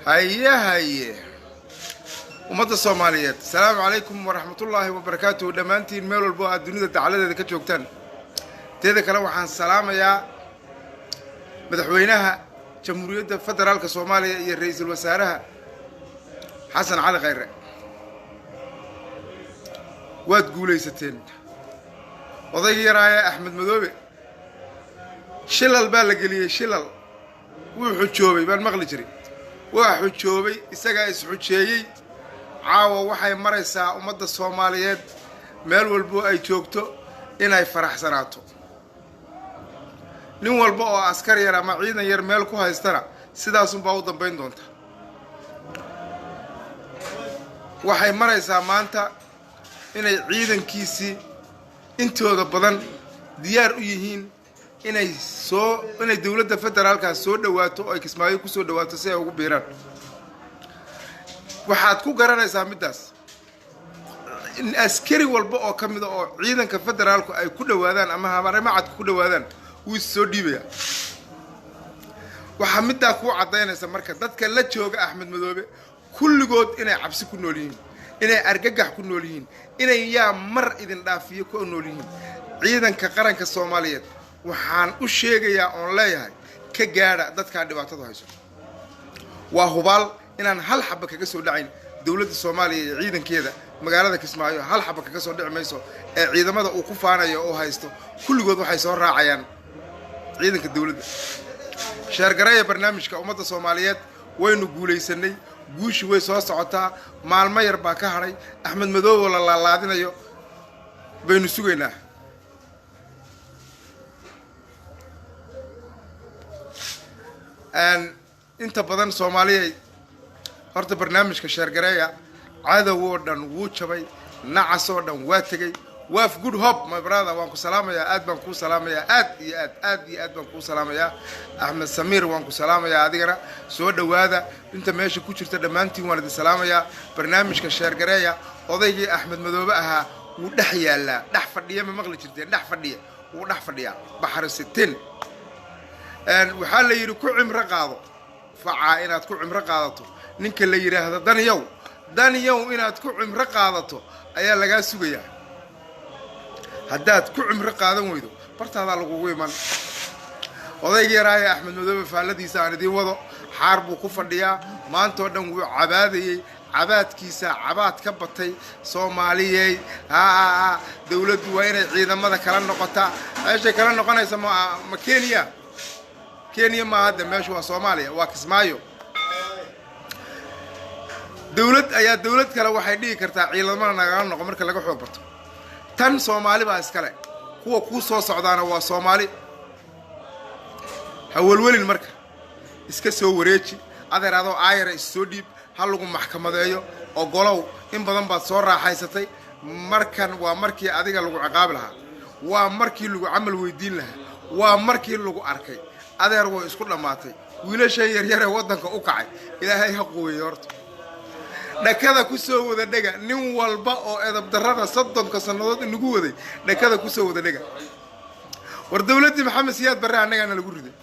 Haye haye, ummadda Soomaaliyeed, asalaamu calaykum waraxmatullaahi wabarakaatuhu dhammaantiin, meel walbo aad dunida dacaladeeda ka joogtaan. Teeda kale, waxaan salaamayaa madaxweynaha Jamhuuriyadda Federaalka Soomaaliya iyo ra-iisul wasaaraha Xasan Cali Khayre. Waad guulaysateen. Odayga yaraaya Axmed Madoobe shilal baa la geliyey, shilal wuu xujoobay baan maqli jiray. Waa xujoobay, isagaa is-xujeeyey. Caawa waxay maraysaa ummadda Soomaaliyeed meel walbo ay joogto inay faraxsanaato. Nin walba oo askar yar ama ciidan yar meel ku haystana sidaasunbaa u dambayn doonta. Waxay maraysaa maanta inay ciidankiisii intooda badan diyaar u yihiin inay dowladda federaalkaas soo dhawaato oo ay Kismaayo kusoo dhawaato si ay ugu biiraan. Waxaad ku garanaysaa middaas in askari walba oo ka mida oo ciidanka federaalku ay ku dhawaadaan ama habarimacadka ku dhawaadaan, wuu is soo dhiibayaa. Waxaa middaa kuu caddaynaysa marka dadka la jooga Axmed Madoobe kulligood inay cabsi ku nool yihiin, inay argagax ku nool yihiin, inay yaa mar idin dhaafiyo ku nool yihiin. Ciidanka qaranka Soomaaliyeed waxaan u sheegayaa oon leeyahay, ka gaadha dadkaa dhibaatadu hayso. Waa hubaal inaan hal xaba kaga soo dhacayn dowladda Soomaaliya iyo ciidankeeda magaalada Kismaayo. Hal xaba kaga soo dhici mayso ee ciidamada uu ku faanayo oo haysto kulligood waxay soo raacayaan ciidanka dowladda. Share gareeya barnaamijka, ummadda Soomaaliyeed. Waynu guulaysanay, guushi way soo socotaa. Maalmo yar baa ka hadhay. Axmed Madoobo la laalaadinayo baynu sugaynaa. Inta badan Soomaaliyay, horta barnaamijka share gareeya. Cadow oo dhan wuu jabay, nacas oo dhan waa tegey. Waaf, good hope, my brother, waan ku salaamayaa, aad baan kuu salaamayaa, aad iyo aad, aad iyo aad baan kuu salaamayaa. Axmed Samiir, waan ku salaamayaa adigana. Soo dhowaada inta meesha ku jirta, dhammaantiin waan idin salaamayaa. Barnaamijka share gareeya. Odaygii Axmed Madoobe ahaa wuu dhex yaallaa, dhex fadhiya. Ma maqli jirteen dhex fadhiya? Wuu dhex fadhiyaa baxar sitin. Waxaa la yidhi ku cimro qaado facaa inaad ku cimro qaadato. Ninka la yidhaahdo Daniyow, Daniyow, inaad ku cimro qaadato ayaa lagaa sugayaa. Haddaad ku cimro qaadan weydo, bartaadaa lagugu iman. Odayga yaraaye Axmed Madoobe faalladiisa aan idiin wado. Xaar buu ku fadhiyaa, maantoo dhan wuu cabaadayey, cabaadkiisa cabaad ka batay. Soomaaliyey, haa, dowladdu waa inay ciidamada kala noqotaa. Meeshay kala noqonaysa ma Kenya? Kenya ma hadda, meeshu waa Soomaaliya, waa Kismaayo. Dowlad ayaa dowlad kale waxay dhigi kartaa ciidamada nagala noqo marka laga xoog bato? Tan Soomaali baa iskale, kuwa kuu soo socdaana waa Soomaali. Ha welwelin marka, iska soo wareeji adeer, adoo aayara is soo dhiib, ha lagu maxkamadeeyo. Ogolow, in badan baad soo raaxaysatay. Markan waa markii adiga lagu ciqaabi lahaa, waa markii lagu camal weydiin lahaa, waa markii lagu arkay. Adeer, way isku dhammaatay. Wiilashan yaryaree waddanka u kacay, Ilaahay ha quweeye. Horta dhakada ku soo wada dhega, nin walba oo edab darrada 30-ka sannadood inagu waday, dhakada kusoo wada dhega. War dowladdii Maxamed Siyaad Barre annagaana lagu riday,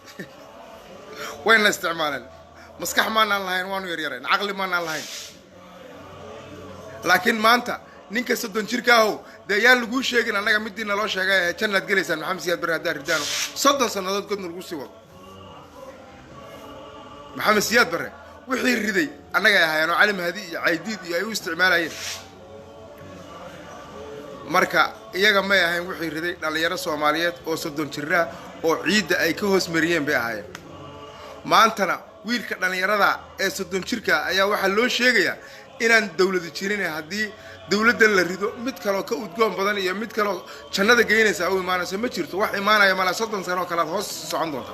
wayna isticmaaleen. Maskax maanaan lahayn, waanu yaryarayn, caqli maanaan lahayn. Laakiin maanta ninka 30 jirka ahow, dee yaan laguu sheegin annaga midii naloo sheegay ahayd jannaad gelaysaan Maxamed Siyaad Barre haddaa ridaano, 30 sannadood godna lagu sii wado. Maxamed Siyaad Barre wixii riday annagay ahaayeen oo Cali Mahdi iyo Caydiid iyo ay u isticmaalayeen. Marka iyaga may ahayn wixii riday, dhallinyaro Soomaaliyeed oo 30 jiraa oo ciidda ay ka hoos mariyeen bay ahaayeen. Maantana wiilka dhallinyarada ee 30 jirka ayaa waxaa loo sheegayaa inaan dawladi jirin, haddii dawladdan la rido mid kaloo ka udgoon badan iyo mid kaloo jannada geynaysa u imaanayso. Ma jirto wax imaanaya malaa. 30 sano oo kale aad hoos socon doonta.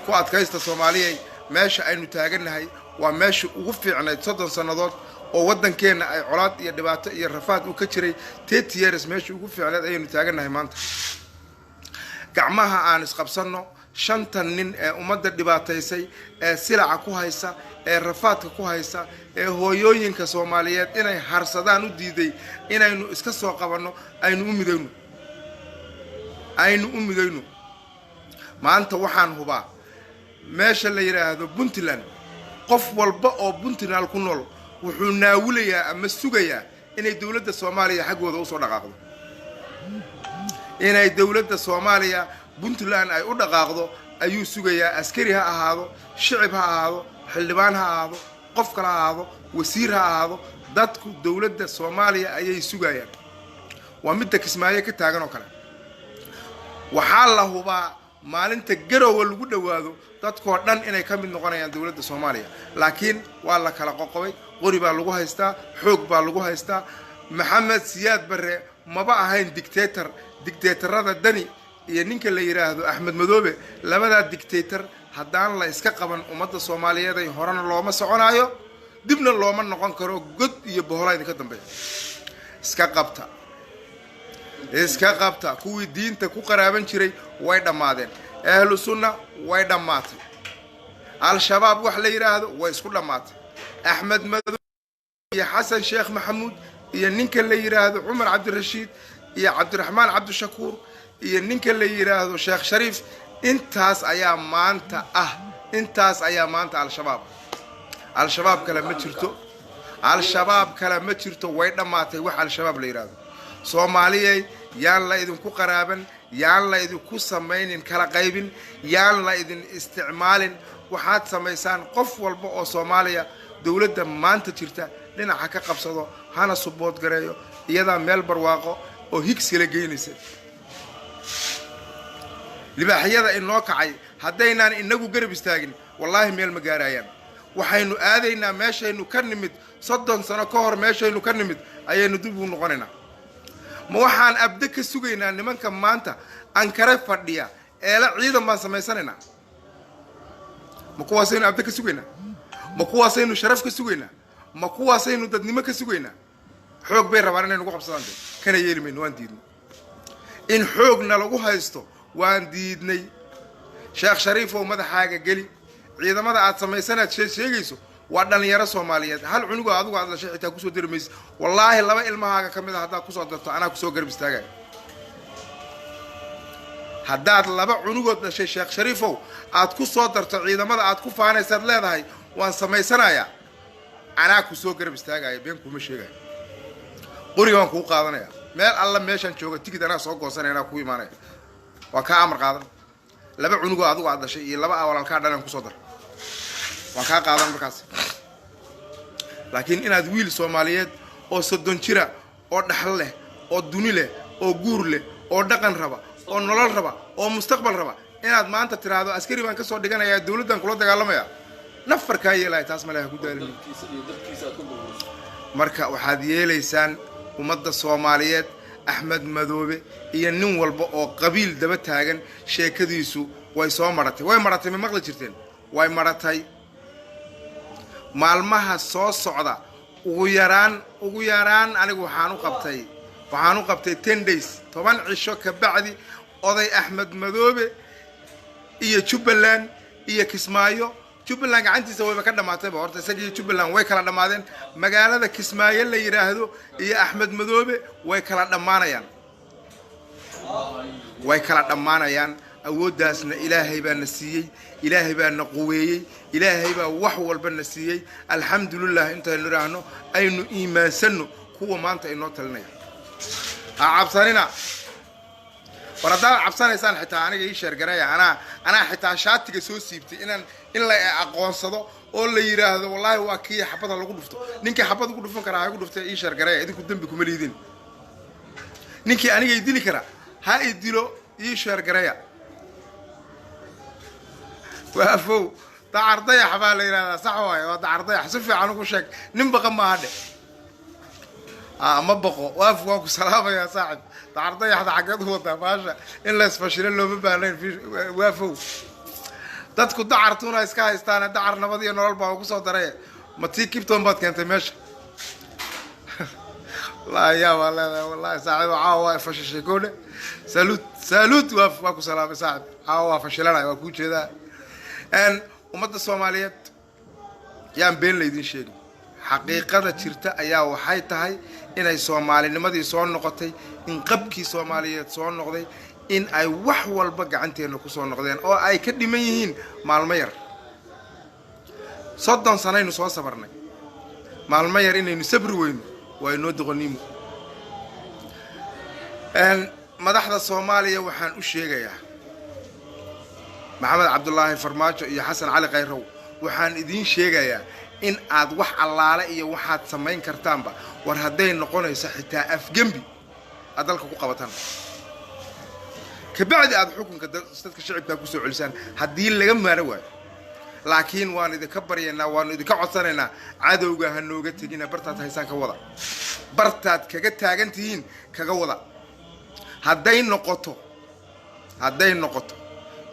Ku adkaysta, Soomaaliyay. Meesha aynu taagannahay waa meesha ugu fiicnayd 30 sannadood oo waddankeenna ay colaad iyo dhibaato iyo rafaad uu ka jiray. 30 years meesha ugu fiicnayd ayaynu taagannahay maanta. Gacmaha aan isqabsanno. Shantan nin ee ummadda dhibaataysay, ee silaca ku haysa, ee rafaadka ku haysa, ee hooyooyinka Soomaaliyeed inay harsadaan u diiday, inaynu iska soo qabanno, aynu u midayno, aynu u midayno. Maanta waxaan hubaa meesha la yidhaahdo Puntland. Qof walba oo Puntland ku nool wuxuu naawulayaa ama sugayaa inay dowladda Soomaaliya xaggooda usoo dhaqaaqdo, inay dowladda Soomaaliya Puntland ay u dhaqaaqdo ayuu sugayaa. Askari ha ahaado, shicib ha ahaado, xildhibaan ha ahaado, qof kale ha ahaado, wasiir ha ahaado, dadku dowladda Soomaaliya ayay sugayaan. Waa midda Kismaayo ka taagan oo kale. Waxaa la hubaa maalinta Garowe lagu dhowaado dadkoo dhan inay ka mid noqonayaan dowladda Soomaaliya, laakiin waa la kala qoqobay. Qori baa lagu haystaa, xoog baa lagu haystaa. Maxamed Siyaad Barre maba ahayn dictator. Dictatorada Dani iyo ninka la yidhaahdo Axmed Madoobe, labadaa dictator haddaan la iska qaban ummadda Soomaaliyeed ay horena looma soconaayo, dibna looma noqon karo. God iyo bohola idinka dambeeya. Iska qabta, iska qabta. Kuwii diinta ku qaraaban jiray way dhammaadeen. Ahlu Sunna way dhammaatay. Al-Shabaab wax la yidhaahdo way isku dhammaatay. Axmed Madoobe iyo Xasan Sheekh Maxamuud iyo ninka la yidhaahdo Cumar Cabdirashiid iyo Cabdiraxmaan Cabdishakuur iyo ninka la yidhaahdo Sheekh Shariif, intaas ayaa maanta ah, intaas ayaa maanta Al-Shabaab. Al-Shabaab kale ma jirto, Al-Shabaab kale ma jirto, way dhammaatay wax Al-Shabaab la yidhaahdo. Soomaaliyay, yaan la idinku qaraaban, yaan la idinku samaynin kala qaybin, yaan la idin isticmaalin. Waxaad samaysaan, qof walba oo Soomaaliya dowladda maanta jirta dhinaca ka qabsado, hana support gareeyo. Iyadaa meel barwaaqo oo higsila geynaysa. Libaaxyada inoo kacay haddaynaan inagu garab istaagin, wallaahi meel ma gaarayaan. Waxaynu aadaynaa meeshaynu ka nimid 30 sano ka hor. Meeshaynu ka nimid ayaynu dib ugu noqonaynaa. Ma waxaan abde ka sugaynaa nimanka maanta Ankare fadhiya eela ciidan baan samaysanaynaa? Ma kuwaasaynu abde ka sugaynaa? Ma kuwaasaynu sharaf ka sugaynaa? Ma kuwaasaynu dadnimo ka sugaynaa? Xoog bay rabaan inay nagu qabsadaan de. Kana yeeli mayno. Waan diidnay in xoogna lagu haysto, waan diidnay. Sheekh Shariifow, madaxaaga geli. Ciidamada aad samaysanaad sheegayso waa dhalinyaro Soomaaliyeed. Hal cunugoo adigu aad lashay xitaa kusoo dari maysid. Wallaahi, laba ilmahaaga ka mid a haddaad kusoo darto, anaa kusoo garab istaagaya. Haddaad laba cunugood dhashay, Sheekh Shariifow, aad ku soo darto ciidamada aad ku faanaysaad leedahay waan samaysanayaa, anaa kusoo garab istaagaya. Been kuma sheegaya. Qoriga waan kuu qaadanaya. Meel alla meeshaan jooga tigid anaa soo goosanaya, anaa kuu imaanaya, waa kaa amar qaadan. Laba cunugoo adigu aad dhashay iyo laba walaalkaa dhalan kusoo dar, waan kaa qaadan markaas. Laakiin inaad wiil Soomaaliyeed oo 30 jira oo dhaxal leh oo duni leh oo guur leh oo dhaqan raba oo nolol raba oo mustaqbal raba inaad maanta tiraahdo askari baan kasoo dhiganayaa, dowladdan kula dagaalamaya, nafar kaa yeelaya taas male. Ha ku daalin. Dalkiisa iyo dadkiisa aad ku burburso. Marka waxaad yeelaysaan, ummadda Soomaaliyeed, Axmed Madoobe iyo nin walba oo qabiil daba taagan sheekadiisu way soo maratay, way maratay. Ma maqli jirteen? Way maratay. Maalmaha soo socda, ugu yaraan anigu waxaan u qabtay 10 days, 10 cisho ka bacdi oday Axmed Madoobe iyo Jubbaland iyo Kismaayo. Jubbaland gacantiisa wayba ka dhamaatayba horta. Isaga iyo Jubbaland way kala dhammaadeen. Magaalada Kismaayo la yidhaahdo iyo Axmed Madoobe way kala dhammaanayaan, way kala dhammaanayaan. Awooddaasna Ilaahay baa na siiyey, Ilaahay baa na quweeyey, Ilaahay baa wax walba na siiyey. Alxamdulilah intaynu idhaahno, aynu iimaansanno kuwa maanta inoo talinaya. Ha cabsanina. War haddaad cabsanaysaan xitaa aniga ii share gareeya. Anaa xitaa shaatiga soo siibtay inaan in la aqoonsado oo la yidhaahdo wallaahi waa kii xabada lagu dhufto. Ninkii xabad ugu dhufan karaa ha igu dhuftay. Ii share gareeya. Idinku dembi kuma liidin. Ninkii aniga i dili karaa ha i dilo. Ii share gareeya. Waafow, dacar dayax baa la yidhahdaa. Sax waaye, waa dacar dayax. Si fiican ugu sheeg. Nin baqa maaha dhe. Ma baqo. Waaf, waan ku salaamayaa saaxib. Dacar dayaxda xaggeed u wadaa baasha? In la isfashilo looma baahnayn. Waafow, dadku dacartuna iska haystaane, dacar nabad iyo nolol baa ugu soo daray. Ma tii Kipton baad keentay meesha? Wallaahi yaa baa leedahay. Wallahi saaxiib, caawa waa fashishay koodhe. Saluud, saluud. Waa ku salaamay saaxib. Caawa waa fashilanaya, waa kuu jeedaa. Ummadda Soomaaliyeed, yaan been laydin sheegin. Xaqiiqada jirta ayaa waxay tahay inay soomaalinimadii soo noqotay, in qabkii Soomaaliyeed soo noqday, in ay wax walba gacanteenna kusoo noqdeen oo ay ka dhiman yihiin maalmo yar. 30 sanaynu soo sabarnay, maalmo yar inaynu sabri weyno waa inoo doqoniimo. Madaxda Soomaaliya waxaan u sheegayaa, Maxamed Cabdulaahi Farmaajo iyo Xasan Cali Khayrow, waxaan idiin sheegayaa in aad wax allaale iyo waxaad samayn kartaanba, war hadday noqonayso xitaa afgembi aad dalka ku qabataan, kabacdi aad xukunka dadka shicibkaa kusoo celisaan haddii laga maaro waayo. Laakiin waan idinka baryaynaa, waanu idinka codsanaynaa, cadowga ha nooga tegina. Bartaad haysaan ka wada, bartaad kaga taagan tihiin kaga wada. Hadday noqoto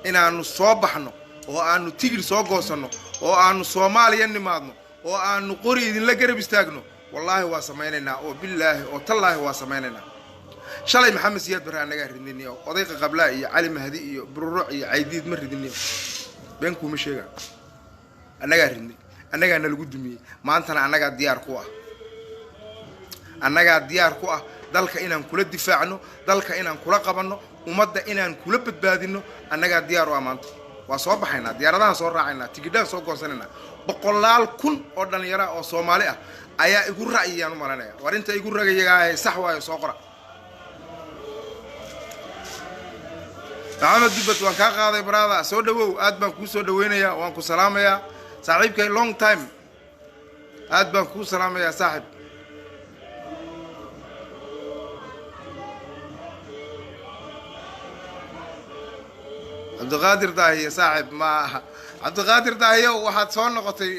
inaanu soo baxno oo aanu tigir soo goosanno oo aanu Soomaaliya nimaadno oo aanu qori idinla garab istaagno, wallaahi waa samaynaynaa, oo bilaahi oo tallaahi waa samaynaynaa. Shalay Maxamed Siyaad Barre annagaa ridniniyo, odayqa Qablaa iyo Cali Mahdi iyo Bururuc iyo Caydiid ma ridiniyo. Been kuuma sheegaa, annagaa ridnay, annagaa nalagu dumiyey. Maantana annagaa diyaar ku ah, annagaa diyaar ku ah dalka inaan kula difaacno, dalka inaan kula qabanno, ummadda inaan kula badbaadino. Annagaa diyaar u ah. Maanta waa soo baxaynaa, diyaaradahaan soo raacaynaa, tigidhaan soo goosanaynaa. Boqolaal kun oo dhallinyara oo Soomaali ah ayaa igu ra'yiyaan u malanaya. War inta igu ragayagaahay sax waayo, soo qora. Maxamed Dubbad, waan kaa qaaday, brother, soo dhawow. Aad baan kuu soo dhaweynayaa, waan ku salaamayaa saaxiibkay, long time. Aad baan kuu salaamayaa, saaxib. Cabdiqaadir Daahiye, saaxib, ma Cabdiqaadir Daahiyo, waxaad soo noqotay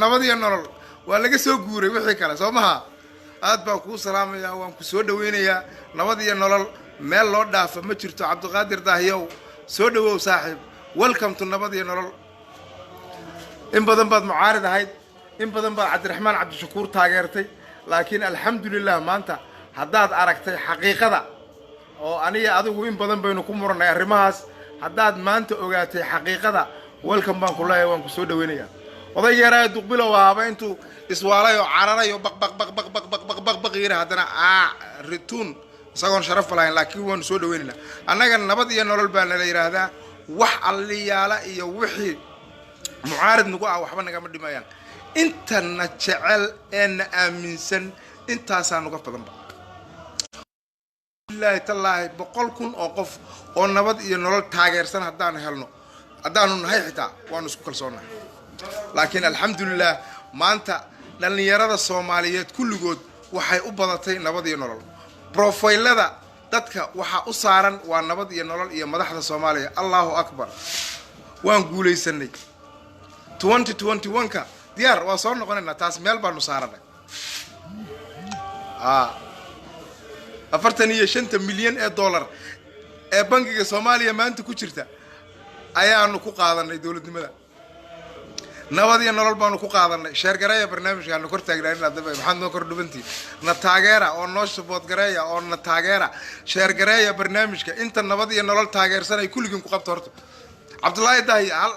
nabad iyo nolol, waa laga soo guuray wixii kale, soo maha? Aad baan kuu salaamayaa, waan ku soo dhaweynayaa. Nabad iyo nolol meel loo dhaafa ma jirto. Cabdiqaadir Daahiyow, soo dhawow saaxiib, welcome to nabad iyo nolol. In badan baad mucaarid ahayd, in badan baad Cabdiraxmaan Cabdishakuur taageertay, laakiin alxamdulilah maanta haddaad aragtay xaqiiqada, oo aniga adigu in badan baynu ku murannay arrimahaas, haddaad maanta ogaatay xaqiiqada, welcome baan ku leeyahay, waan ku soo dhaweynayaa. Oday yaraayo duqbilow ahaaba intuu iswaalay oo cararay oo baq baq baq baq baq baq baq baq baq yiri, haddana aa rituun isagoon sharaf lahayn, laakiin waanu soo dhaweynaynaa. Annaga nabad iyo nolol baa nala yidhaahdaa. Wax alliyaala iyo wixii mucaarid nagu ah waxba nagama dhimayaan. Intana jecel ee na aaminsan intaasaa nuga badanba. Bilaahi tallaahi, 100,000 oo qof oo nabad iyo nolol taageersan haddaan helno, haddaanu nahay xitaa waanu isku kalsoonnahay. Laakiin alxamdulilah maanta dhallinyarada Soomaaliyeed kulligood waxay u badatay nabad iyo nolol. Profile-ada dadka waxaa u saaran waa nabad iyo nolol iyo madaxda Soomaaliya. Allahu akbar, waan guulaysanay. 2021-ka diyaar waa soo noqonaynaa, taas meel baanu saaranay. 45-ta milyan ee dollar ee bangiga Soomaaliya maanta ku jirta ayaanu ku qaadanay dowladnimada. Nabad iyo nolol baanu ku qaadanay. Share gareeya barnaamijkaanu kor taagnaa inaad maxaad noo kor dhubantihin. Na taageera oo noo support gareeya oo na taageera. Share gareeya barnaamijka. Inta nabad iyo nolol taageersanay kulligiin ku qabta. Horta Cabdullaahi Daahiye hal,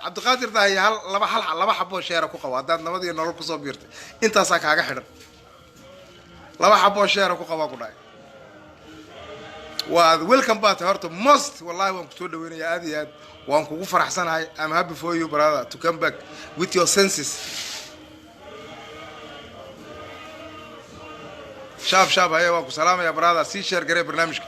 Cabdiqaadir Daahiye hal, laba, hal, laba xaboo share-a ku qabo. Haddaad nabad iyo nolol kusoo biirtay, intaasaa kaaga xidhan. Laba xaboo share-a ku qabaa ku dhahay. Waad welcome baa tahay horta most. Wallahi waan kusoo dhaweynaya, aad iyo aad waan kugu faraxsanahay. I'm happy for you, brother, to come back with your senses. Shaab shaab haya, waan ku salaamaya, brother. Sii share garee barnaamijka,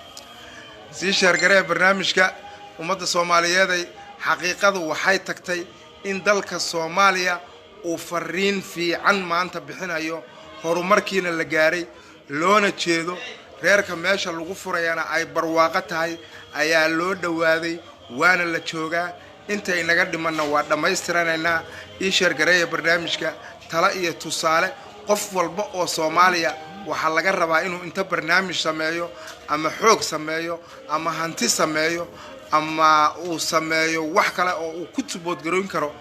sii share garee barnaamijka. Ummadda Soomaaliyeeday, xaqiiqadu waxay tagtay in dalka Soomaaliya uu fariin fiican maanta bixinayo, horumarkiina la gaaray, loona jeedo reerka meesha lagu furayana ay barwaaqo tahay ayaa loo dhowaaday, waana la joogaa. Intay naga dhimanna waa dhammaystiranaynaa. Ii share gareeya barnaamijka. Talo iyo tusaale, qof walba oo Soomaaliya waxaa laga rabaa inuu inta barnaamij sameeyo ama xoog sameeyo ama hanti sameeyo ama uu sameeyo wax kale oo uu ku support garoyn karo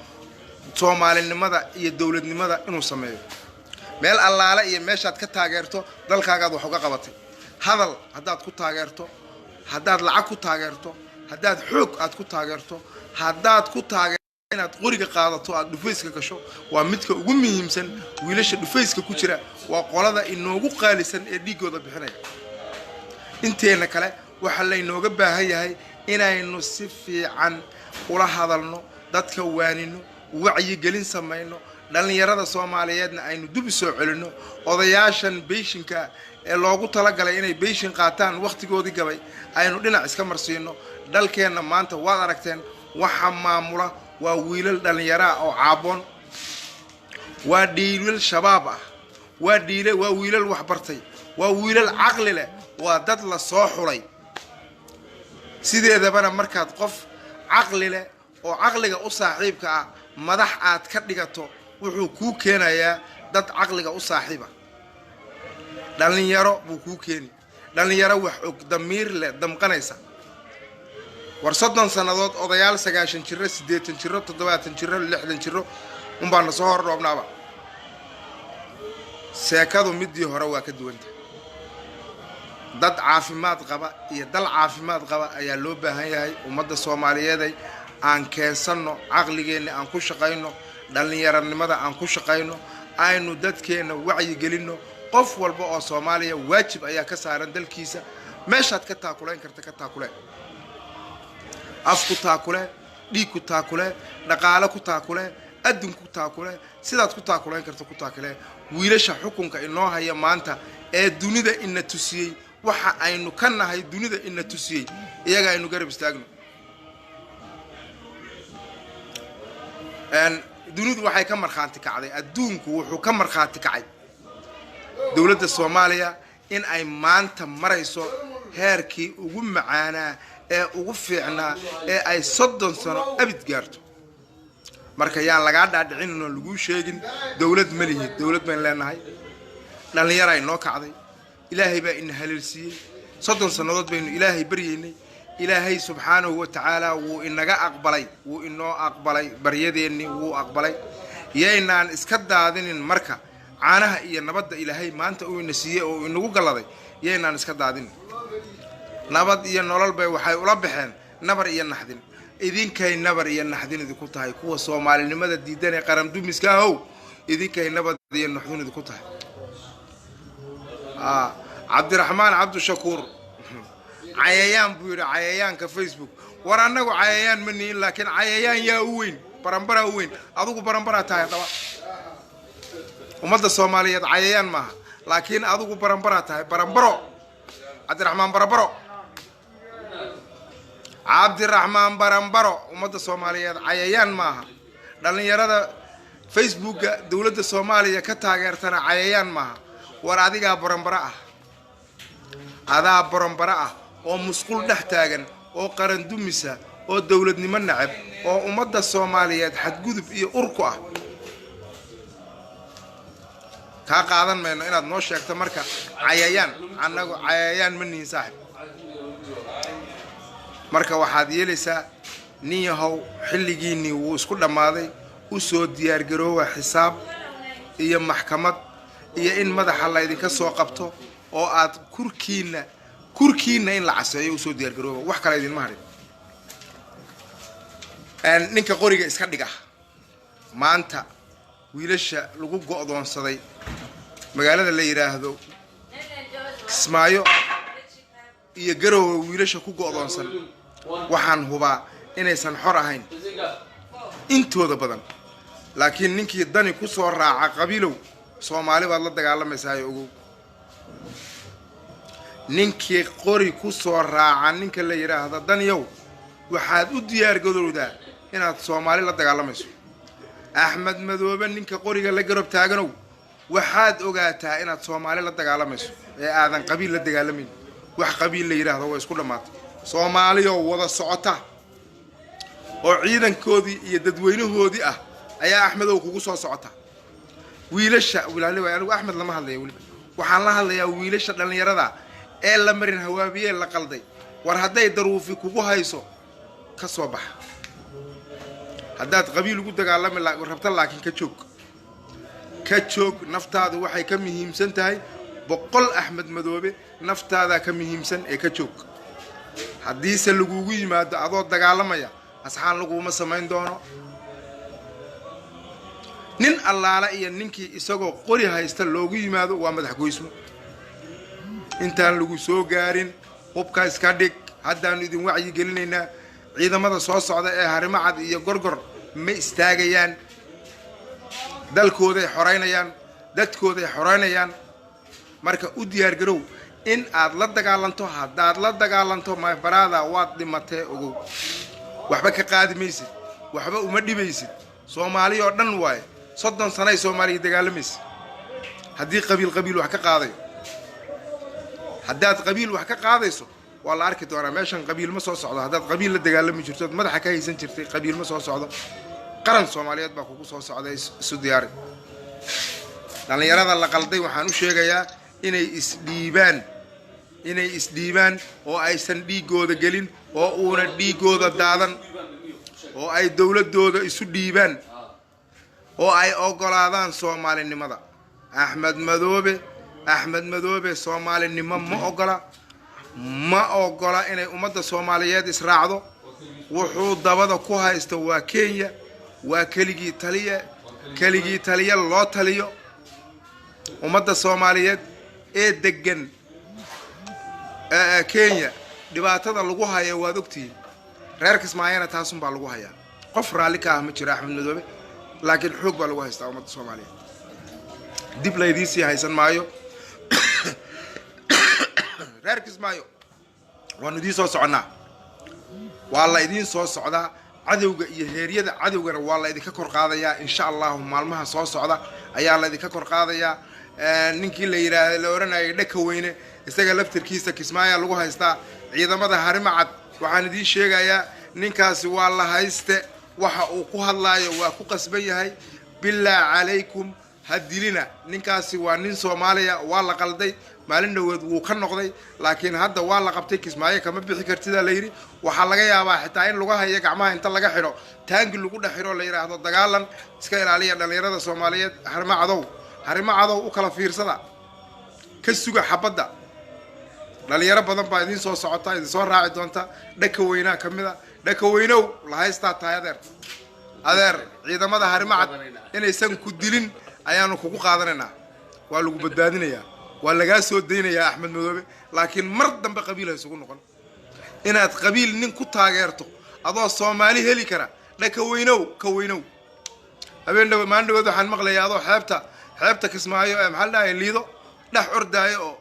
soomaalinimada iyo dowladnimada inuu sameeyo. Meel allaale iyo meeshaad ka taageerto dalkaagaad wax uga qabatay. Hadal haddaad ku taageerto, haddaad lacag ku taageerto, haddaad xoog aad ku taageerto, haddaad ku taageerto inaad qoriga qaadato, aad dhufayska gasho, waa midka ugu muhiimsan. Wiilasha dhufayska ku jira waa qolada inoogu qaalisan ee dhiiggooda bixinaya. Inteena kale waxaa laynooga baahan yahay inaynu si fiican ula hadalno dadka, waanino. Wacyigelin samayno, dhallinyarada Soomaaliyeedna aynu dib u soo celinno. Odayaashan beyshinka ee loogu talagalay inay beyshin qaataan wakhtigoodii gabay aynu dhinac iska marsiino. Dalkeenna maanta waad aragteen, waxa maamula waa wiilal dhallinyaraa oo caaboon, waa dhiilal shabaab ah, waa dhiile, waa wiilal waxbartay, waa wiilal caqli leh, waa dad la soo xulay. Sideedabana markaad qof caqli leh oo caqliga u saaxiibka ah madax aad ka dhigato, wuxuu kuu keenayaa dad caqliga u saaxiiba. Dhallinyaro buu kuu keeni, dhallinyaro wax og, damiir leh, damqanaysa. War 30 sannadood odayaal 90 jiro, 80 jiro, 70 jiro, 60 jiro unbaa na soo hor dhoobnaaba. Seekadu midii hore waa ka duwanta. Dad caafimaad qaba iyo dal caafimaad qaba ayaa loo baahan yahay. Ummadda Soomaaliyeeday, aan keensanno caqligeenna, aan ku shaqayno dhallinyaranimada, aan ku shaqayno, aynu dadkeenna wacyigelinno. Qof walba oo Soomaaliya waajib ayaa ka saaran dalkiisa. Meeshaad ka taakulayn karta ka taakule, af ku taakule, dhiig ku taakule, dhaqaale ku taakule, adun ku taakule, sidaad ku taakulayn karta ku taakule. Wiilasha xukunka inoo haya maanta ee dunida ina tusiyey waxa aynu ka nahay, dunida ina tusiyey, iyaga aynu garab istaagno. Dunidu waxay ka markhaanti kacday, adduunku wuxuu ka markhaanti kacay dowladda Soomaaliya in ay maanta marayso heerkii ugu macaanaa ee ugu fiicnaa ee ay 30 sano abid gaarto. Marka yaan lagaa dhaadhicinin oo laguu sheegin dowlad ma lihid. Dowlad baynu leenahay, dhallinyaraa inoo kacday, Ilaahay baa ina haleelsiiyey. 30 sannadood baynu Ilaahay baryaynay, Ilaahay subxaanahu wa tacaala wuu inaga aqbalay, wuu inoo aqbalay baryadeennii, wuu aqbalay. Yaynaan iska daadinin marka caanaha iyo nabadda Ilaahay maanta uu ina siiyey oo inagu galladay, yaynaan iska daadinin. Nabad iyo nolol bay waxay ula baxeen nabar iyo naxdin. Idinkay nabar iyo naxdin idinku tahay, kuwa soomaalinimada diidan ee qarandumiska ahow, idinkay nabad iyo naxdin idinku tahay. Cabdiraxmaan Cabdishakuur cayayaan buu yidhi, cayayaanka Facebook. War annagu cayayaan ma nihin, laakiin cayayaan yaa u weyn? Baranbaraa u weyn. Adigu baranbaraa tahay. Haddaba ummadda Soomaaliyeed cayayaan maaha, laakiin adigu baranbaraa tahay. Baranbaro, Cabdiraxmaan Baranbaro, Cabdiraxmaan Baranbaro. Ummadda Soomaaliyeed cayayaan maaha, dhallinyarada Facebooka dowladda Soomaaliya ka taageertana cayayaan maaha. War adigaa baranbaro ah, adaa baranbaro ah oo musqul dhex taagan oo qarandumisa oo dowladnimo nacab oo ummadda Soomaaliyeed xadgudub iyo ur ku ah. Kaa qaadan mayno inaad noo sheegto marka cayayaan. Annagu cayayaan ma nihin, saaxib. Marka waxaad yeelaysaa, nin yahow, xilligiinnii wuu isku dhammaaday. U soo diyaargaroowa xisaab iyo maxkamad iyo in madaxa laydinka soo qabto oo aad kurkiinna in la caseeyo. Usoo diyaargarooba, wax kale idinma hadhin. Ninka qoriga iska dhiga maanta, wiilasha lagu go'doonsaday magaalada la yidhaahdo Kismaayo iyo Garowe, wiilasha ku go'doonsan, waxaan hubaa inaysan xor ahayn intooda badan. Laakiin ninkii dani ku soo raaca qabiilow, Soomaali baad la dagaalamaysaa, ogow. Ninkii qori ku soo raaca ninka la yidhaahdo Daniyow, waxaad u diyaar garowdaa inaad Soomaali la dagaalamayso. Axmed Madoobe ninka qoriga la garab taaganow, waxaad ogaataa inaad Soomaali la dagaalamayso ee aadan qabiil la dagaalamayn. Wax qabiil la yidhaahdo way isku dhammaatay. Soomaaliyoo wada socota oo ciidankoodii iyo dadweynahoodii ah ayaa Axmedow kugu soo socota. Wiilasha wilaali waay, anigu Axmed lama hadlaya, weliba waxaan la hadlayaa wiilasha dhallinyarada ee la marin hawaabiyee la qalday. War hadday daruufi kugu hayso, ka soo baxa. Haddaad qabiil ugu dagaalami rabta, laakiin ka joog, ka joog. Naftaadu waxay ka muhiimsan tahay 100 Axmed Madoobe, naftaadaa ka muhiimsan ee ka joog. Haddiise lagugu yimaado adoo dagaalamaya, asxaan laguma samayn doono. Nin allaala iyo ninkii isagoo qori haysta loogu yimaado waa madax goysmo. Intaan lagu soo gaarin, hubka iska dhig. Haddaanu idin wacyi gelinaynaa. Ciidamada soo socda ee Harimacad iyo Gorgor Ma istaagayaan. Dalkooday xoreynayaan, dadkooday xoreynayaan. Marka u diyaargarow in aad la dagaalanto. Haddaad la dagaalanto, my brother, waad dhimatee, ogow. Waxba ka qaadi maysid, waxba uma dhibaysid. Soomaali oo dhan waaye. 30 sanay Soomaaliya dagaalamaysa. Haddii qabiil qabiil wax ka qaadayo, haddaad qabiil wax ka qaadayso, waa la arki doonaa. Meeshan qabiil ma soo socdo. Haddaad qabiil la dagaalami jirto ood madaxa ka haysan jirtay, qabiil ma soo socdo. Qaran Soomaaliyeed baa kugu soo socda. Isu diyaari. Dhallinyarada la qalday waxaan u sheegayaa inay isdhiibaan, inay isdhiibaan oo aysan dhiigooda gelin oo uuna dhiigooda daadan, oo ay dowladooda isu dhiibaan oo ay ogolaadaan Soomaalinimada. Axmed Madoobe, Axmed Madoobe Soomaalinimo ma ogola, ma ogola inay ummadda Soomaaliyeed israacdo. Wuxuu dabada ku haysto waa Kenya, waa keligii taliya, keligii taliya loo taliyo. Ummadda Soomaaliyeed ee degan Kenya dhibaatada lagu haya waad ogtihiin. Reer Kismaayana taasun baa lagu hayaa. Qof raalli ka ah ma jiro Axmed Madoobe, laakiin xoog baa lagu haystaa ummadda Soomaaliyeed. Dib laydiin sii haysan maayo, reer Kismaayo. Waanu idiin soo soconnaa, waa la idiin soo socdaa. Cadowga iyo heeryada cadowgana waa la idinka kor qaadayaa, insha Allahu. Maalmaha soo socda ayaa la idinka kor qaadayaa. Ninkii la yidhaahda, la odhanayay Dhaka Weyne, isaga laftirkiisa Kismaayaa lagu haystaa. Ciidamada Harimacad waxaan idiin sheegayaa, ninkaasi waa la hayste. Waxa uu ku hadlaayo waa ku qasban yahay. Bilaa calaykum, ha dilina ninkaasi. Waa nin Soomaaliya, waa la qalday. Maalin dhoweed wuu ka noqday, laakiin hadda waa la qabtay. Kismaayo kama bixi kartidaa la yidhi. Waxaa laga yaabaa xitaa in lugaha iyo gacmaha inta laga xidho, taangi lagu dhex xidho, la yidhaahdo dagaalan. Iska ilaaliya dhallinyarada Soomaaliyeed. Harimo Cadow, Harimo Cadow, u kala fiirsada, ka suga xabadda. Dhalinyaro badan baa idiin soo socota, idin soo raaci doonta. Dhaka Weynaa ka mid a. Dhaka Weynow, la haystaa tahay, adeer. Adeer, ciidamada Harimacad inaysan ku dilin ayaanu kugu qaadanaynaa. Waa lagu badbaadinayaa, waa lagaa soo daynayaa Axmed Madoobe. Laakiin mar dambe qabiil ha isugu noqon inaad qabiil nin ku taageerto adoo Soomaali heli kara. Dhaka Weynow, ka weynow. Habeen dhaw, maalin dhaweed waxaan maqlayaa adoo xeebta Kismaayo ee maxaa la dhahay Liido dhex ordaayo oo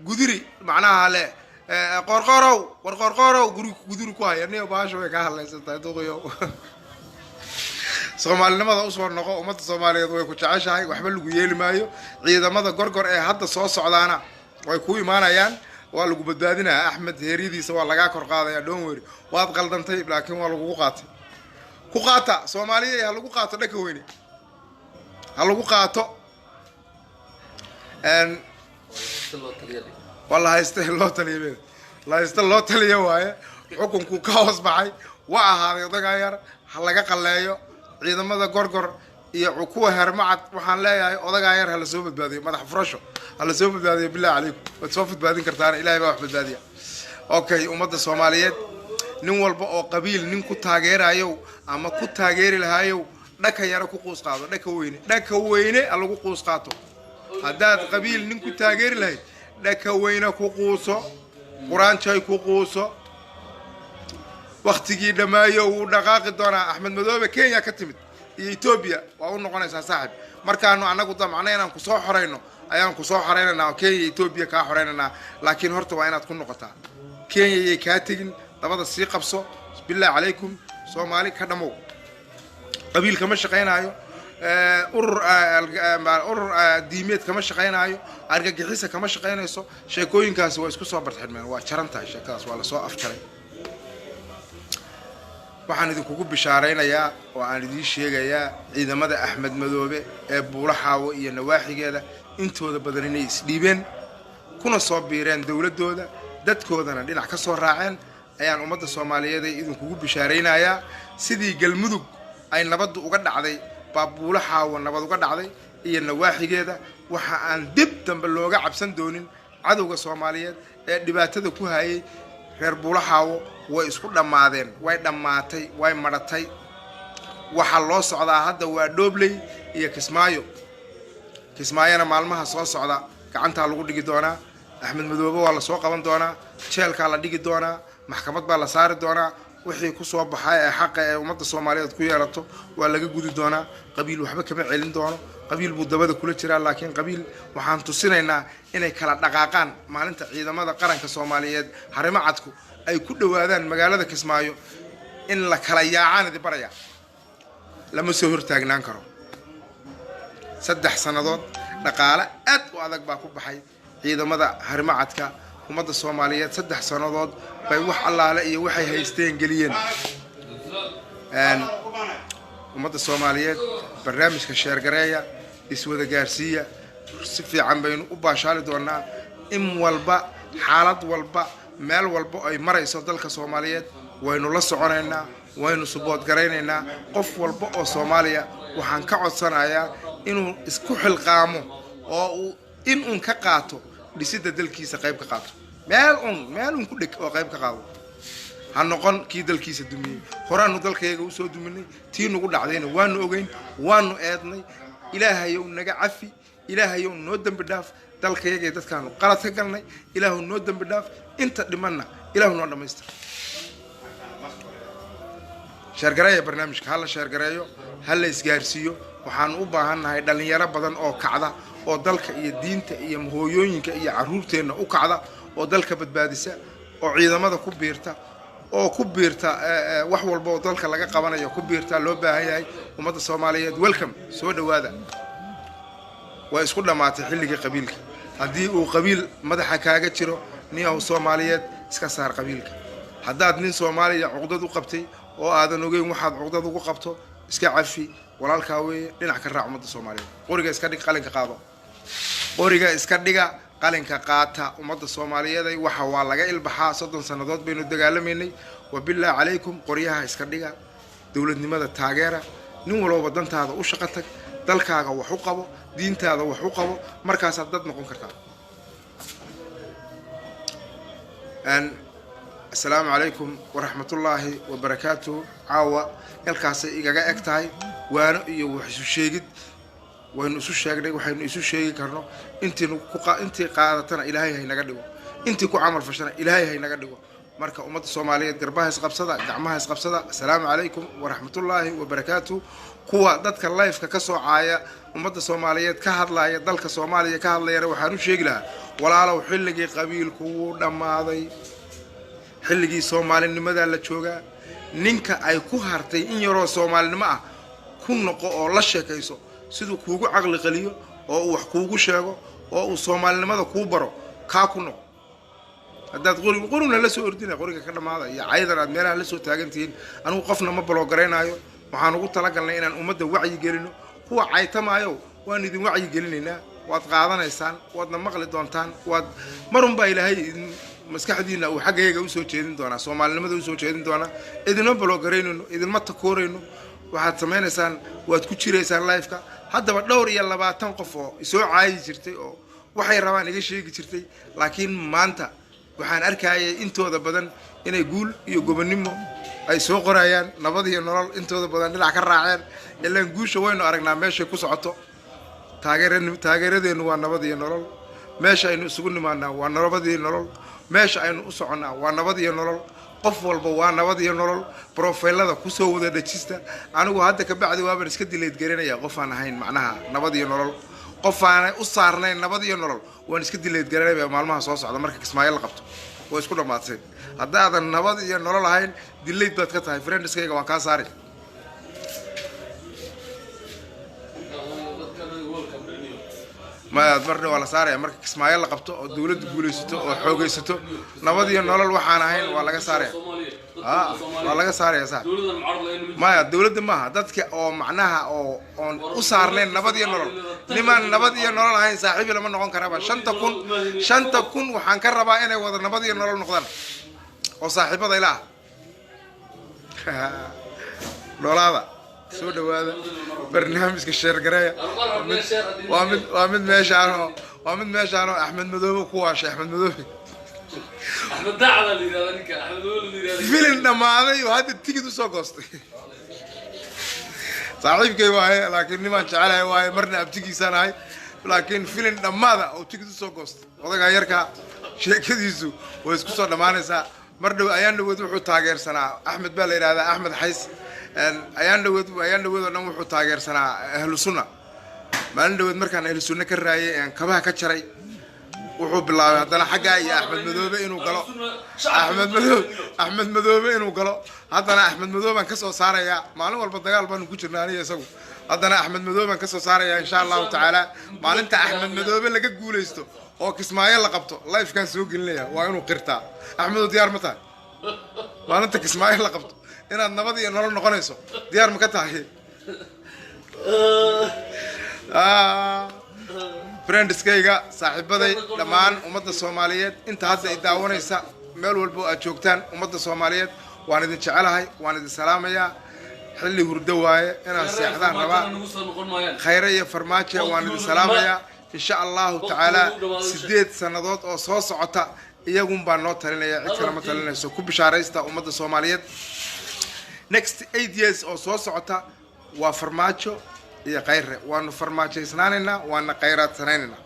gudiri macnaha le Qoorqoorow, war Qoorqoorow, guri guduri ku haya. Niyo, bahasha way kaa hadlaysan tahay, duqiyo. Soomaalinimada usoo noqo. Ummadda Soomaaliyeed way ku jeceshahay, waxba lagu yeeli maayo. Ciidamada Gorgor ee hadda soo socdaana way ku imaanayaan, waa lagu badbaadinaya. Axmed heeryadiisa waa lagaa kor qaadaya. Don't worry, waad qaldantay, laakiin waa lagugu qaatay. Ku qaata, Soomaaliya, ha lagu qaato. Dhaka Weyne ha lagu qaato. Si loo taliya. Waa la hayste loo taliya, la hayste loo taliya waaye. Xukunkuu ka hoos baxay, waa ahaaday odagaa yar. Ha laga qaleeyo ciidamada Gorgor iyo kuwa Hermacad. Waxaan leeyahay, odagaa yar ha la soo badbaadiyo, madax furasho ha la soo badbaadiyo. Billahi calaykum, waad soo badbaadin kartaana. Ilahay baa wax badbaadiya. Okay, ummadda Soomaaliyeed, nin walba oo qabiil nin ku taageerayow ama ku taageeri lahaayow, dhaka yaro ku quus qaado. Dhaka Weyne, Dhaka Weyne ha lagu quus qaato. Haddaad qabiil nin ku taageeri lahayd, Dhaka Weyne ku quuso, quraanjay ku quuso. Waktigii dhammaayo wuu dhaqaaqi doonaa Axmed Madoobe. Kenya ka timid iyo Etoobiya waa u noqonaysaa, saaxib. Markaanu annagu damcno inaan kusoo xorayno ayaan kusoo xoraynaynaa oo Kenya iyo Etoobiya kaa xoraynaynaa, laakiin horta waa inaad ku noqotaa. Kenya yay kaa tegin, dabada sii qabso. Billahi calaykum, Soomaali ka dhammow. Qabiil kama shaqaynaayo, urur diimeed kama shaqaynaayo, argagixisa kama shaqaynayso. Sheekooyinkaasi waa isku soo barxidhmeen, waa jaran tahay sheekadaas, waa lasoo afjaray. Waxaan idinkugu bishaaraynayaa oo aan idiin sheegayaa, ciidamada Axmed Madoobe ee Buulaxaawo iyo nawaaxigeeda intooda badan inay isdhiibeen, kuna soo biireen dowladdooda, dadkoodana dhinac ka soo raaceen ayaan ummadda Soomaaliyeed ay idinkugu bishaaraynayaa. Sidii Galmudug ay nabaddu uga dhacday baa Buulaxaawo nabad uga dhacday iyo nawaaxigeeda. Waxa aan dib dambe looga cabsan doonin cadowga Soomaaliyeed ee dhibaatada ku hayay reer Buulaxaawo. Way isku dhammaadeen, way dhammaatay, way madhatay. Waxaa loo socdaa hadda waa Dhoobley iyo Kismaayo. Kismaayona maalmaha soo socda gacantaa lagu dhigi doonaa. Axmed Madoobe waa lasoo qaban doonaa, jeelkaa la dhigi doonaa, maxkamad baa la saari doonaa. Wixii kusoo baxay ee xaqa ee ummadda Soomaaliyeed ku yeelato waa laga gudi doonaa. Qabiil waxba kama celin doono. Qabiil buu dabada kula jiraa, laakiin qabiil waxaan tusinaynaa inay kala dhaqaaqaan maalinta ciidamada qaranka Soomaaliyeed harimo cadku ay ku dhowaadaan magaalada Kismaayo. In la kala yaacaan idi baraya, lama soo hortaagnaan karo. 3 sannadood dhaqaale aad u adag baa ku baxay ciidamada harimo cadka. Ummadda Soomaaliyeed 3 sannadood bay wax allaale iyo waxay haysteen geliyeen. Ummadda Soomaaliyeed, barnaamijka share gareeya, iswada gaarsiiya. Si fiican baynu u baashaali doonaa. In walba, xaalad walba, meel walba ay marayso dalka Soomaaliyeed waynu la soconaynaa, waynu support garaynaynaa. Qof walba oo Soomaaliya waxaan ka codsanayaa inuu isku xilqaamo oo uu in uun ka qaato dhisidda dalkiisa, qayb ka qaato, meel uun ku dheg oo qayb ka qaado. Ha noqon kii dalkiisa dumiyey. Horaanu dalkayaga usoo duminay, tii nagu dhacdayna waanu ogeyn, waanu eednay. Ilaahayow naga cafi, Ilaahayow noo dembi dhaaf. Dalkayagay dadkaanu qalad ka galnay, Ilaahu noo dembi dhaaf. Inta dhimanna Ilaahu noo dhammaystir. Share gareeya barnaamijka, ha la share gareeyo, ha la isgaarsiiyo. Waxaanu u baahannahay dhallinyaro badan oo kacda oo dalka iyo diinta iyo hooyooyinka iyo carruurteenna u kacda oo dalka badbaadisa oo ciidamada ku biirta oo ku biirta wax walba oo dalka laga qabanayo ku biirta loo baahan yahay. Ummadda Soomaaliyeed, welcome, soo dhowaada. Waa isku dhammaatay xilligii qabiilka. Haddii uu qabiil madaxa kaaga jiro, niyahow Soomaaliyeed, iska saar qabiilka. Haddaad nin Soomaaliya cuqdad u qabtay oo aadan ogeyn waxaad cuqdad ugu qabto, iska cafi, walaalkaa weeye. Dhinac ka raac ummadda Soomaaliyeed. Qoriga iska dhig, qalinka qaado. Qoriga iska dhiga, qalinka qaata. Ummadda Soomaaliyeeday, waxa waa laga ilbaxaa. 30 sannadood baynu dagaalamaynay. Wabilaahi calaykum, qoryaha iska dhiga, dowladnimada taageera. Nin walowba dantaada u shaqo tag, dalkaaga wax u qabo, diintaada wax u qabo, markaasaad dad noqon kartaa. Asalaamu calaykum waraxmatullaahi wabarakaatuhu. Caawa halkaasay igaga eg tahay. Waano iyo wax isu sheegid waynu isu sheegnay, waxaynu isu sheegi karno. Intii qaadatana Ilaahay haynaga dhigo, intii ku camal fashana Ilaahay haynaga dhigo. Marka ummadda Soomaaliyeed, garbaha isqabsada, gacmaha isqabsada. Asalaamu calaykum waraxmatullaahi wabarakaatuh. Kuwa dadka live-ka ka soo caaya, ummadda Soomaaliyeed ka hadlaya, dalka Soomaaliya ka hadlayana, waxaan u sheegi lahaa: walaalow, xilligii qabiilku wuu dhammaaday, xilligii soomaalinimadaa la joogaa. Ninka ay ku hartay in yaroo soomaalinimo ah, ku noqo oo la sheekayso siduu kuugu caqli qeliyo oo uu wax kuugu sheego oo uu soomaalinimada kuu baro. Kaa ku noqo. Haddaad qori qoruna la soo ordina, qoriga ka dhamaada iyo caydan aad meelaha la soo taagan tihiin. Anigu qofna ma block garaynaayo. Waxaan ugu talagalnay inaan ummadda wacyi gelino. Kuwa caytamaayo, waan idin wacyi gelinaynaa, waad qaadanaysaan, waadna maqli doontaan. Waad marun baa Ilaahay idin maskaxdiina uu xaggayaga usoo jeedin doonaa, soomaalinimada usoo jeedin doonaa. Idinma block garaynayno, idinma takoorayno. Waxaad samaynaysaan, waad ku jiraysaan live-ka. Haddaba dhowr iyo labaatan qof oo isoo caayi jirtay oo waxay rabaan iga sheegi jirtay, laakiin maanta waxaan arkayay intooda badan inay guul iyo gobonnimo ay soo qorayaan, nabad iyo nolol intooda badan dhinac ka raaceen. Ilaan guusha waynu aragnaa meeshay ku socoto. Taageeradeennu waa nabad iyo nolol. Meesha aynu isugu nimaanaa waa nabad iyo nolol. Meesha aynu u soconnaa waa nabad iyo nolol. Qof walba waa nabad iyo nolol. Profile-ada kusoo wada dhejista. Anigu hadda kabacdi waaban iska delete garanaya qof aan ahayn macnaha nabad iyo nolol. Qof aanay u saarnayn nabad iyo nolol waan iska delete garanaya maalmaha soo socda. Marka Kismaayo la qabto waa isku dhammaatay. Haddaadan nabad iyo nolol ahayn, delete baad ka tahay friends-kayga, waan kaa saari. Dadkan welcome dhaniyo. Maya, marna waa la saaraya. Marka Kismaayo la qabto oo dawladdu guulaysato oo xoogaysato, nabad iyo nolol waxaan ahayn waa laga saaraya. Soomaaliya. A waa laga saaraya, sax. Dowladan mucaarad lahayn ma. Maya, dawladda maaha. Dadka oo macnaha oo oon u saarnayn nabad iyo nolol, nimaan nabad iyo nolol ahayn saaxiibi lama noqon karaba. 5000 waxaan ka rabaa inay wada nabad iyo nolol noqdaan oo saaxiibada ila ah. Noolaada, soo dhawaada. Barnaamijka share gareeya. Waa mid meeshaan oo Axmed Madoobe ku waashay, Axmed Madoobe. Axmed Daacda la yidhahda ninka Axmed Madoobe la yidhahda. Filin dhammaaday oo hadda tigid usoo goostay. Saaxiibkay waaye, laakiin nimaan jecelahay waaye, marna abtigiisaan ahay, laakiin filin dhammaada oo tigid usoo goostay odagaa yarkaa, sheekadiisu way isku soo dhammaanaysaa. Mar dhow ayaan dhaweed wuxuu taageersanaa, Axmed baa la yidhahdaa, Axmed Xays. Ayaan dhaweed, ayaan dhaweed oo dhan wuxuu taageersanaa Ahlu Sunna. Maalin dhaweed markaan Ahlu Sunna ka raayay een kabaha ka jaray, wuxuu bilaabay haddana xaggaa iyo Axmed Madoobe inuu galo, Axmed Madoobe, Axmed Madoobe inuu galo. Haddana Axmed Madoobe baan kasoo saarayaa. Maalin walba dagaal baanu ku jirnaa aniga isagu. Haddana Axmed Madoobe baan kasoo saarayaa, insha Allahu tacaala. Maalinta Axmed Madoobe laga guuleysto oo Kismaayo la qabto, livekaan soo gelinaya. Waa inuu qirtaa. Axmedow, diyaar ma tahay maalinta Kismaayo la qabto inaad nabad iyo nolol noqonayso? Diyaar ma ka tahay? Ah, friendskayga, saaxiibaday, dhammaan ummadda Soomaaliyeed inta hadda i daawanaysa, meel walbo aad joogtaan, ummadda Soomaaliyeed waan idin jecelahay, waan idin salaamayaa. Xilli hurdo waaye, inaan seexdaan rabaa. Nagu soo noqon maayaan. Khayre iyo Farmaajo, waan idin salaamayaa. Insha Allahu tacaala, 8 sannadood oo soo socota iyagun baa noo talinaya, cid kale ma talinayso. Ku bishaaraysta ummadda Soomaaliyeed, next 8 years oo soo socota waa Farmaajo iyo Khayre. Waanu farmaajaysnaanaynaa, waana khayraadsanaynaynaa,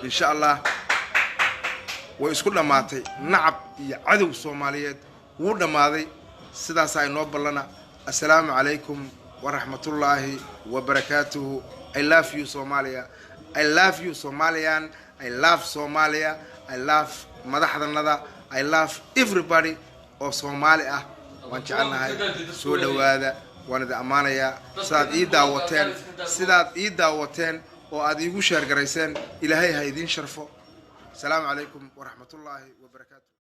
insha Allah. Way isku dhammaatay. Nacab iyo cadow Soomaaliyeed wuu dhammaaday. Sidaasaa inoo ballana. Assalaamu calaykum waraxmatullaahi wabarakaatuhu. I love you Somalia, I love you Somalian, I love Somalia, I love madaxdanada, I love everybody oo Soomaali ah. Waan jecelnahay. Soo dhowaada, waan idin ammaanayaa sidaad ii daawateen, sidaad ii daawateen oo aad iigu share garayseen. Ilaahay ha idiin sharfo. Asalaamu calaykum waraxmatullaahi wabarakaatuh.